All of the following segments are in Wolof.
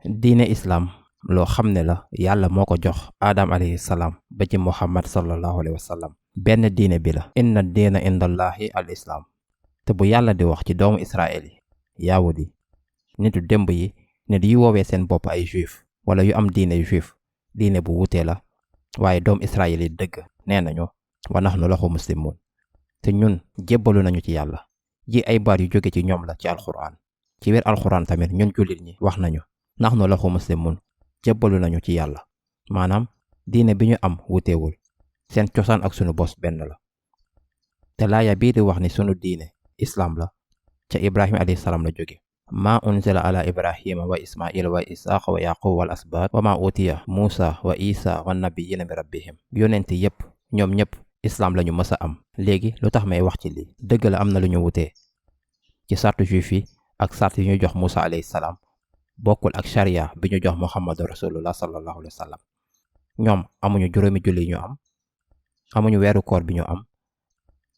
diine islam loo xam ne la yàlla moo ko jox aadam alayhi salaam ba ci muhammad sallallahu alayhi wa sallam benn diine bi la inna diina indallahi al islaam te bu yàlla di wax ci doomu israel yi yaawud yi nitu démb yi nit yu woowee seen bopp ay juif wala yu am diine juif diine bu wutee la waaye doomu israel yi dëgg nee nañu wa nahnu lahu muslimun te ñun jébbalu nañu ci yàlla ji ay baat yu jóge ci ñoom la ci alxuraan ci biir alxuraan tamit ñun jullit ñi wax nañu nahnu lahu muslimun jébbalu nañu ci yàlla maanaam diine bi ñu am wuteewul seen cosaan ak sunu bos benn la te laaya bii di wax ni sunu diine islam la ca ibrahima alayhi salaam la jóge maa unzila ala ibrahima wa ismaila wa isaaqa wa yaqub wal asbaat wa maa utiya muusa wa isa wa nabiyina min rabbihim yonente yépp ñoom ñépp islam lañu mës a am léegi lu tax may wax ci lii dëgg la am na lu ñu wutee ci sartu juif yi ak sart yi ñu jox muusa alayhi salaam bokkul ak sharia bi ñu jox muhammadu rasulullah sallallahu alayhi wa sallam ñoom amuñu juróomi julli ñu am amuñu weeru koor bi ñu am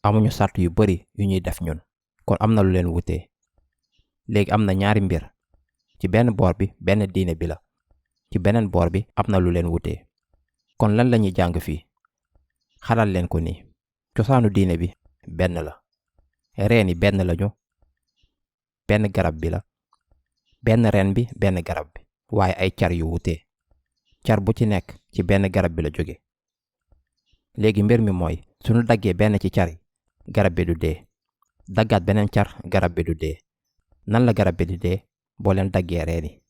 amuñu sart yu bari yu ñuy def ñun kon am na lu leen wutee léegi am na ñaari mbir ci benn boor bi benn diine bi la ci beneen boor bi am na lu leen wutee kon lan lañuy jàng fii xalal leen ko nii cosaanu diine bi benn la reen yi benn lañu benn garab bi la benn reen bi benn garab bi waaye ay car yu wutee car bu ci nekk ci benn garab bi la jóge léegi mbir mi mooy suñu daggee benn ci car yi garab bi du dee daggaat beneen car garab bi du dee nan la garab bi di dee boo leen daggee reen yi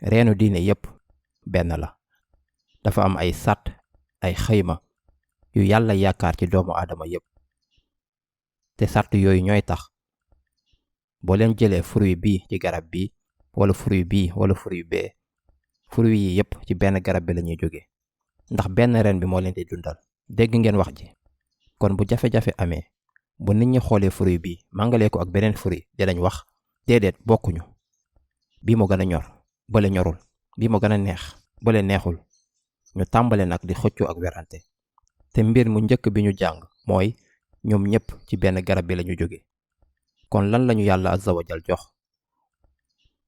reenu diine yépp benn la dafa am ay sàtt ay xëyma yu yàlla yaakaar ci doomu aadama yépp te sàrt yooyu ñooy tax boo leen jëlee fruit bii ci garab bii wala fruit bii wala fruit bee fruit yi yépp ci benn garab bi lañuy jóge ndax benn reen bi moo leen di dundal dégg ngeen wax ji kon bu jafe-jafe amee bu nit ñi xoolee fruit bii màngalee ko ak beneen fruit dinañ wax déedéet bokkuñu bii moo gën a ñor bële ñorul bii moo gën a neex bële neexul ñu tàmbale nag di xëccoo ak werante te mbir mu njëkk bi ñu jàng mooy ñoom ñépp ci benn garab bi lañu jóge kon lan lañu yàlla azza wa jal jox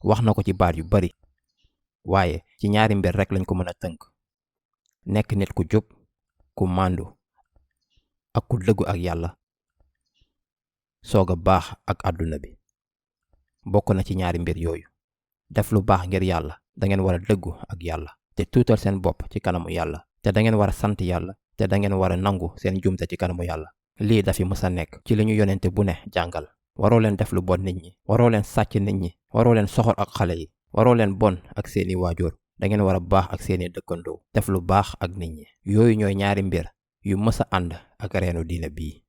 wax na ko ci baat yu bari waaye ci ñaari mbir rekk lañ ko mën a tënk nekk nit ku jub ku màndu ak ku dëggu ak yàlla soog a baax ak àdduna bi bokk na ci ñaari mbir yooyu def lu baax ngir yàlla dangeen war a dëggu ak yàlla te tuutal seen bopp ci kanamu yàlla te dangeen war a sant yàlla te dangeen war a nangu seen jumte ci kanamu yàlla lii dafi mës a nekk ci li ñu yonente bu ne jàngal waroo leen def lu bon nit ñi waroo leen sàcc nit ñi waroo leen soxor ak xale yi waroo leen bon ak seeni waajur dangeen war a baax ak seeni dëkkandoo def lu baax ak nit ñi yooyu ñooy ñaari mbir yu mës a ànd ak reenu diine bii